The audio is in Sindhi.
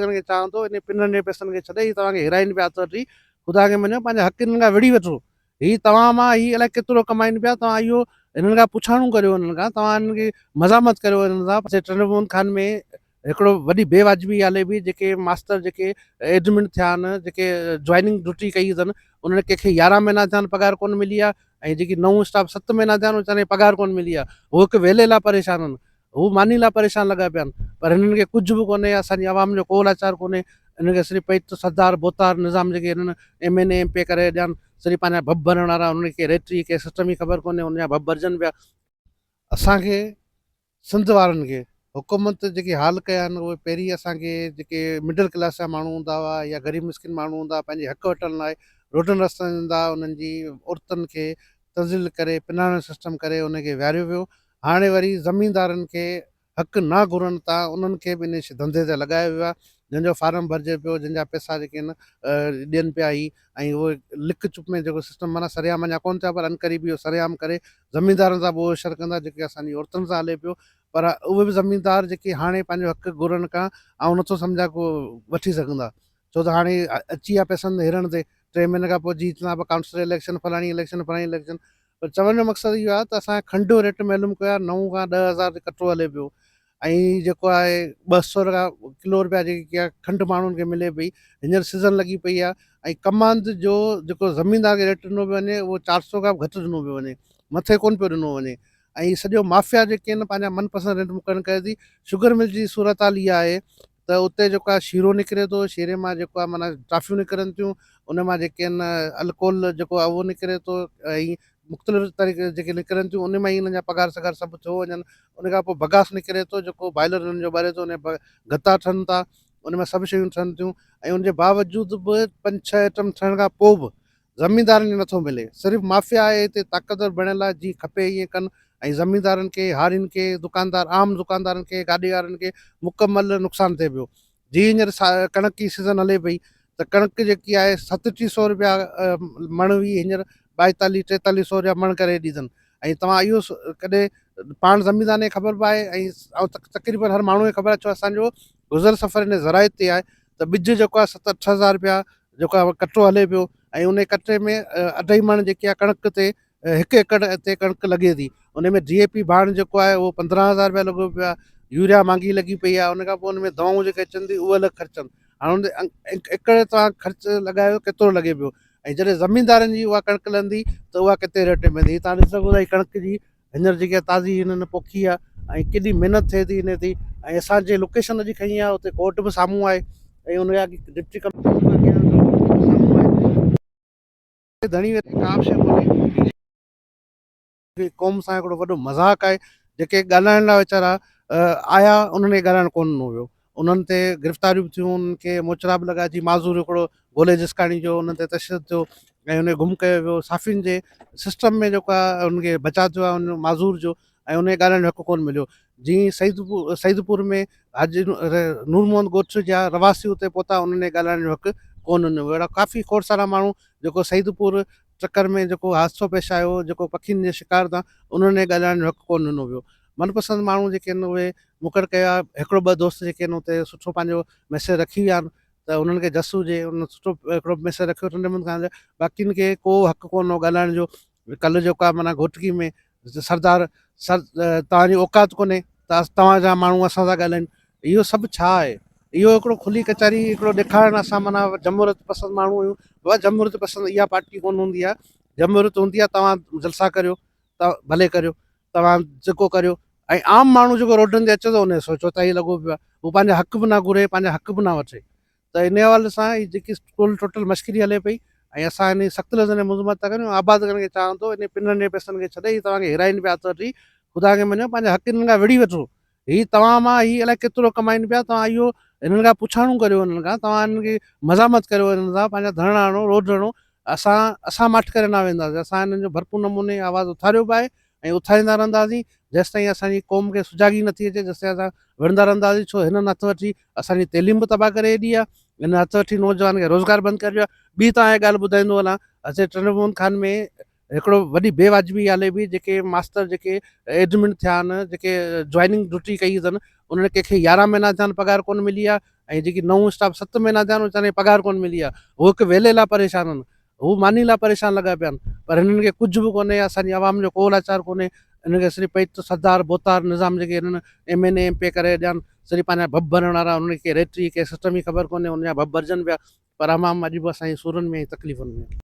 کي چوان ٿو انهن پنن جي پئسن کي ڇڏي هي توهان کي هيرائين پيا هٿ وٺي خدا کي مڃو پنهنجا حق انهن کان وڙهي وٺو هي توهان مان هي الائي ڪيترو ڪمائين پيا توهان اهو انهن کان پڇاڻو ڪريو انهن کان توهان انهن کي مزاحمت ڪريو انهن سان ٽنڊو محمد خان ۾ هڪڙو وڏي بي واجبي هلي پئي جيڪي ماستر جيڪي ايڊمٽ ٿيا آهن جيڪي جوائننگ ڊيوٽي ڪئي اٿن انهن ڪنهن کي يارهن مهينا ٿيا آهن پگهار ڪونه ملي آهي ۽ جيڪي نئون اسٽاف ست مهينا ٿيا آهن ويچارن کي پگهار ڪونه ملي آهي هو هڪ ويلي لاء پريشان آهن هو ماني لاء پريشان لڳا پيا آهن پر هنن کي ڪجهه به ڪونهي اسان جي عوام جو ڪو لاچار ڪونهي انهن کي صرف پئي ته سردار ڀوتار نظام جيڪي هنن ايم اين اي ايم پي ڪري ڏيان صرف پنهنجا ڀڀ ڀرڻ وارا انهن کي ريٽ جي ڪنهن سسٽم جي خبر ڪونهي انهن جا ڀڀ ڀرجن پيا. اسان کي سنڌ وارن کي حڪومت جيڪي حال ڪيا آهن اهي پهرين اسان کي جيڪي مڊل ڪلاس جا ماڻهو هوندا هئا يا غريب مسڪين ماڻهو هوندا هئا پنهنجي حق وٺڻ لاء روڊن رستن ايندا هئا انهن جي عورتن کي تذليل ڪري پناڻو سسٽم ڪري انهن کي ويهاريو ويو هاڻي وري زميندارن کي حق نه گهرن ٿا انهن کي به انهي ڌنڌي تي لڳايو ويو آهي جن جو فارم ڀرجي پيو جن جا پئسا جيڪي آهن ڏين پيا هي ۽ اهي لڪ چپ ۾ جيڪو سسٽم معنيٰ سرعام اڃا ڪونه ٿيو آهي پر عنقريب اهو سرعام ڪري زميندارن سان به اهو حشر ڪندا جيڪي اسان جي عورتن سان هلي پيو پر اهي به زميندار جيڪي هاڻي پنهنجو حق گهرن کان آئون نٿو سمجهان ڪو وٺي سگهندا ڇو ته هاڻي اچي ويا پئسن هرڻ تي ٽي مهيني کان پوء جي چوندا ڪائونسلر اليڪشن فلاڻي اليڪشن فلاڻي اليڪشن پر چوڻ جو مقصد اهو آهي ته اسان کنڊ جو ريٽ معلوم ڪيو آهي نو کان ڏهه هزار تي ڪٽو هلي پيو ۽ جيڪو آهي ٻه سو رپيا ڪلو رپيا جيڪي آهي کنڊ ماڻهن کي ملي پئي هينئر سيزن لڳي پئي آهي ۽ ڪماند جو جيڪو زميندار کي ريٽ ڏنو پيو وڃي اهو چار سو کان به گهٽ ڏنو پيو وڃي مٿي ڪونه پيو ڏنو وڃي ۽ سڄو مافيا جيڪي آهن پنهنجا من پسند ريٽ مقرر ڪري ٿي شگر مل جي صورتحال اها آهي ته اتي جيڪو آهي شيرو نڪري ٿو، شيري مان جيڪو آهي معنيٰ ٽافيون نڪرن ٿيون، ان مان جيڪي آهن الڪوهل جيڪو آهي اهو نڪري ٿو ۽ مختلف طريقي جيڪي نڪرن ٿيون ان مان ئي انهن جا پگهار سگهار سڀ ٿيو وڃن، ان کان پوء بگاس نڪري ٿو جيڪو بائلر انهن جو ٻري ٿو ان گتا ٺهن ٿا، ان مان سڀ شيون ٺهن ٿيون ۽ ان جي باوجود به پنج ڇهه آئٽم ٺهڻ کان پوء به زميندارن کي نٿو ملي صرف مافيا آهي هتي طاقتور بڻيل آهي جيئن کپي ائين ڪن ۽ زميندارن کي هارين کي دڪاندار عام دڪاندارن کي گاڏي وارن کي مڪمل نقصان ٿئي پيو جي هينئر ڪڻڪ جي سيزن هلي پئي ته ڪڻڪ جيڪي آهي ستٽيهه سو روپيا مڻ هئي هينئر ٻائيتاليهه ٽيتاليهه سو روپيا مڻ ڪري ڏي اٿن ۽ توهان اهو ڪڏهن پاڻ زميندارن کي خبر به آهي ۽ تقريبن هر ماڻهو کي خبر آهي ڇو اسانجو گذر سفر ان زراعت تي آهي ته ٻج جيڪو آهي ست اٺ هزار روپيا جيڪو آهي ڪٽو هلي پيو ۽ ان ڪٽي ۾ اڍائي مڻ جيڪي آهي ڪڻڪ تي هڪ ايڪڙ تي ڪڻڪ لڳي ٿي ان ۾ ڊي اي پي ڀاڻ جيڪو آهي اهو پندرهن هزار روپيا لڳو پيو آهي يوريا مهانگي لڳي پئي آهي ان کان پوء ان ۾ دوائون جيڪي اچن ٿيون اهي الڳ خرچ آهن هاڻي ان ايڪڙ تان خرچ لڳايو ڪيترو لڳي پيو ۽ جڏهن زميندارن جي اها ڪڻڪ لهندي ته اها ڪيتري ريٽ ۾ ويندي تان ڏسي سگهو ٿا هي ڪڻڪ جي هينئر جيڪي تازي هنن پوکي آهي ۽ ڪيڏي محنت ٿئي ٿي ان تي ۽ اسان جي لوڪيشن اڄ کنئي آهي اتي ڪورٽ به سامهون آهي ۽ ان جا ڊپٽي ڪمشنر به اڳيان سامهون آهي ڌڻي ويٺي ڪا به شيء ڪونهي قوم سان هڪڙو وڏو مذاق آهي جيڪي ڳالهائڻ لاء ويچارا آيا انهن کي ڳالهائڻ ڪونه ڏنو ويو انهن تي گرفتاريون به ٿيون انهن کي موچڙا به لڳا جي معذور هڪڙو گولي جسڪاڻي جو انهن تي تشدد ٿيو ۽ ان کي گم ڪيو ويو صحافين جي سسٽم ۾ جيڪو آهي ان کي بچاء ٿيو آهي ان معذور جو ۽ ان کي ڳالهائڻ جو حق ڪونه مليو جي سعيد سعيد پور ۾ حاجي نور محمد ڳوٺ جا رهواسي اتي پهتا انهن کي ڳالهائڻ جو حق ڪونه ڏنو ويو اهڙا ڪافي کوڙ سارا ماڻهو جيڪو سعيد پور چڪر ۾ جيڪو حادثو پيش آيو جيڪو پکين جي شڪار تان انهن کي ڳالهائڻ جو حق ڪونه ڏنو ويو من پسند ماڻهو جيڪي آهن اهي مقرر ڪيا هڪڙو ٻه دوست جيڪي آهن اتي سٺو پنهنجو ميسيج رکي ويا آهن ته انهن کي جس هجي انهن سٺو هڪڙو ميسيج رکيو ٽنڊي محمد خان جا باقين کي ڪو حق ڪونه هو ڳالهائڻ جو ڪلهه جيڪو آهي معنيٰ گهوٽڪي ۾ سردار سر توهان جي اوقات ڪونهي ته توهان جا ماڻهو اسان سان ڳالهائن اهو سڀ ڇا آهي اهو هڪڙو کلي ڪچهري هڪڙو ڏيکارڻ اسان معنيٰ جمهوريت پسند ماڻهو آهيون بابا جمهوريت پسند اها پارٽي ڪونه هوندي آهي جمهوريت هوندي آهي توهان جلسا ڪريو ته ڀلي ڪريو توهان جيڪو ڪريو ۽ عام ماڻهو جيڪو روڊن تي اچي ٿو ان جو سوچو ته هي لڳو پيو آهي هو پنهنجا حق به نه گهري پنهنجا حق به نه وٺي ته ان حوالي سان هي جيڪي ٽول ٽوٽل مشڪري هلي پئي ۽ اسان ان سخت لفظن ۾ مذمت ٿا ڪريون آباد ڪرڻ کي چاهان ٿو ان پنن جي پئسن کي ڇڏي هي توهان کي هيرائين پيا هٿ وٺي خدا کي مڃو پنهنجا حق انهن کان وڙهي وٺو هي توهان مان هي الائي ڪيترو ڪمائين پيا توهان اهو هنن کان پڇاڻو ڪريو هنن کان توهان هنن کي مزاحمت ڪريو هنن سان پنهنجا ڌرڻا هڻو روڊ هڻو اسان اسان ماٺ ڪري نه وينداسين اسان هنن جو ڀرپور نموني آواز اٿاريو به آهي ۽ اٿاريندا رهنداسين جيستائين اسان جي قوم کي سجاڳي نٿي اچي جيستائين اسان وڙهندا رهنداسين ڇو هنن هٿ وٺي اسان جي تعليم به تباهه ڪري ڇڏي آهي هنن هٿ وٺي نوجوان کي روزگار بند ڪري ڇڏيو آهي ٻي توهان کي ڳالهه ٻڌائيندو هلان اسين ٽنڊو محمد خان ۾ هڪڙو وڏي بي واجبي هلي پئي جيڪي ماستر جيڪي ايڊمٽ ٿيا آهن جيڪي جوائننگ ڊيوٽي ڪئي اٿن انهن ڪنهن کي 11 مهينا ٿيا آهن پگهار ڪونه ملي آهي ۽ جيڪي نئون اسٽاف 7 مهينا ٿيا آهن ويچارن کي پگهار ڪونه ملي آهي. هو هڪ ويلي لاء پريشان آهن، هو ماني لاء پريشان لڳا پيا آهن پر هنن کي ڪجهه به ڪونهي، اسان جي عوام جو ڪو لاچار ڪونهي، هنن کي صرف پئي سردار ڀوتار نظام جيڪي هنن ايم اين اي ايم پي اي ڪري ڏيان صرف پنهنجا ڀڀ ڀرڻ وارا انهن کي ريٽري ڪي سسٽم جي خبر ڪونهي ان جا ڀڀ ڀرجن پيا پر عوام اڄ به اسان جي سورن ۾ ۽ تڪليفن ۾.